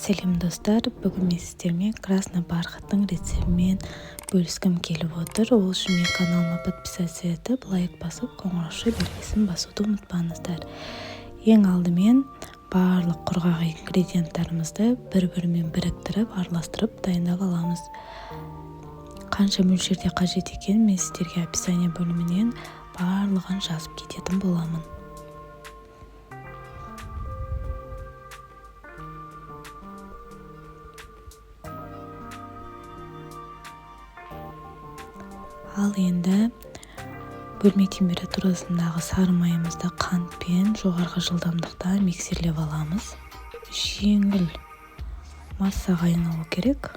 Сәлем, достар! Бүгін мен сіздермен красный бархаттың рецептімен бөліскім келіп отыр. Ол үшін менің каналыма подписаться етіп, лайк басып, қоңырауша белгісін басуды ұмытпаңыздар. Ең алдымен барлық құрғақ ингредиенттарымызды бір-бірімен біріктіріп, араластырып, дайындап аламыз. Қанша мөлшерде қажет екенін мен сіздерге описание бөлімінен барлығын жазып кететін боламын. Ал енді бөлме температурасындағы сары майымызды қантпен жоғарғы жылдамдықта миксерлеп аламыз. Жеңіл массаға айналу керек.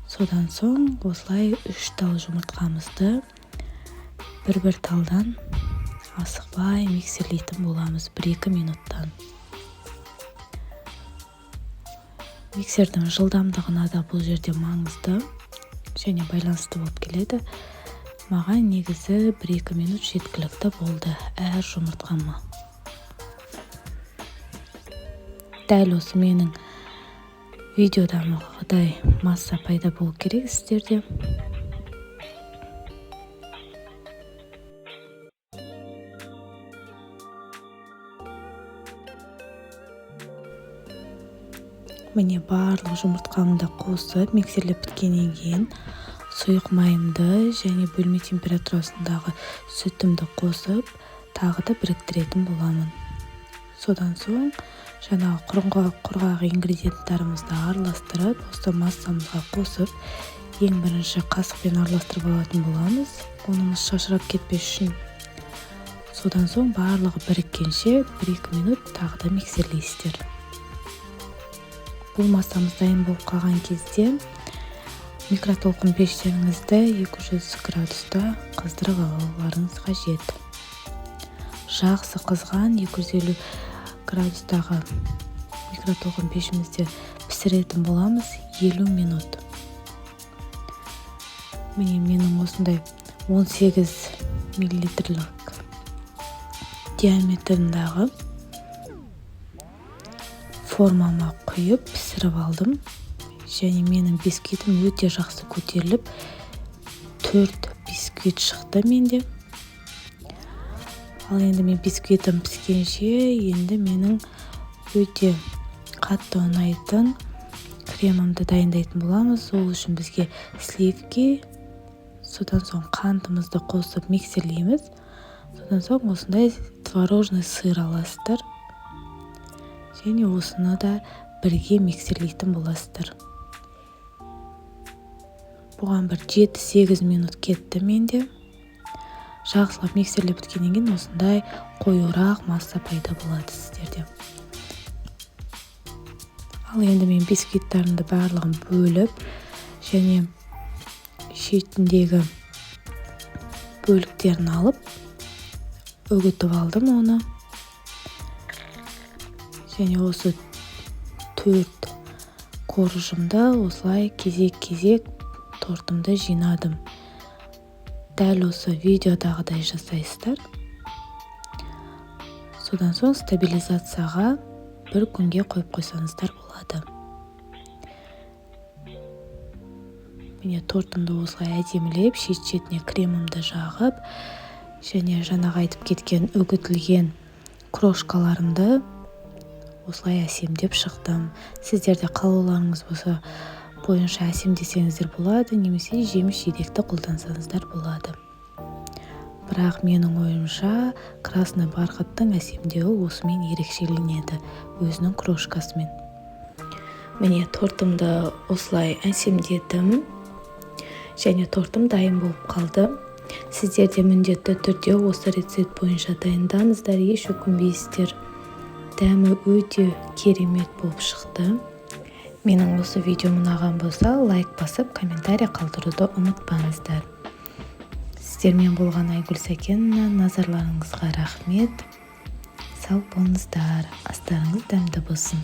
Содан соң осылай үш тал жұмыртқамызды бір-бір талдан асықпай миксерлейтін боламыз 1-2 минуттан. Миксердің жылдамдығына да бұл жерде маңызды және байланысты болып келеді. Маған негізі 1-2 минут жеткілікті болды әр жұмыртқама. Дәл осы менің видеодағыдай масса пайда болу керек сіздерде. Міне, барлық жұмыртқамды қосып, миксерлеп біткеннен кейін сұйық майымды және бөлме температурасындағы сүтімді қосып, тағы да біріктіретін боламын. Содан соң жаңағы құрғақ ингредиенттарымызды араластырып, осы массамызға қосып, ең бірінші қасықпен араластырып алатын боламыз, ұнымыз шашырап кетпес үшін. Содан соң барлығы біріккенше 1-2 минут тағы да миксерлейсіздер. Бұл массамыз дайын болып қалған кезде микротолқын пештеріңізді 200 градуста қыздырып алуларыңыз қажет. Жақсы қызған 250 градустағы микротолқын пешімізде пісіретін боламыз 50 минут. Міне, менің осындай 18 миллилитрлік диаметрындағы формама құйып, пісіріп алдым. Және менің бисквитім өте жақсы көтеріліп, төрт бисквит шықты менде. Ал енді мен бисквитім піскенше, енді менің өте қатты ұнайтын кремімді дайындайтын боламыз. Ол үшін бізге сливки, содан соң қантымызды қосып миксерлейміз. Содан соң осындай творожный сыр аласыздар және осыны да бірге миксерлейтін боласыздар. Бұған бір 7-8 минут кетті менде. Жақсылап миксерлеп біткеннен кейін осындай қоюырақ масса пайда болады сіздерде. Ал енді мен бисквиттарымды барлығын бөліп және шетіндегі бөліктерін алып, үгітіп алдым оны. Және осы төрт коржымды осылай кезек-кезек тортымды жинадым. Дәл осы видеодағыдай жасайсыздар. Содан соң стабилизацияға бір күнге қойып қойсаңыздар болады. Міне, тортымды осылай әдемілеп, шет шетіне кремімді жағып және жаңағы айтып кеткен үгітілген крошкаларымды осылай әсемдеп шықтым. Сіздер де қалауларыңыз болса бойынша әсемдесеңіздер болады немесе жеміс жидекті қолдансаңыздар болады. Бірақ менің ойымша, красный бархаттың әсемдеуі осымен ерекшеленеді, өзінің крошкасымен. Міне, тортымды осылай әсемдедім және тортым дайын болып қалды. Сіздер де міндетті түрде осы рецепт бойынша дайындаңыздар, еш өкінбейсіздер. Дәмі өте керемет болып шықты. Менің осы видеом ұнаған болса, лайк басып, комментарий қалдыруды ұмытпаңыздар. Сіздермен болған Айгүл Сәкенова. Назарларыңызға рахмет. Сау болыңыздар, астарыңыз дәмді болсын.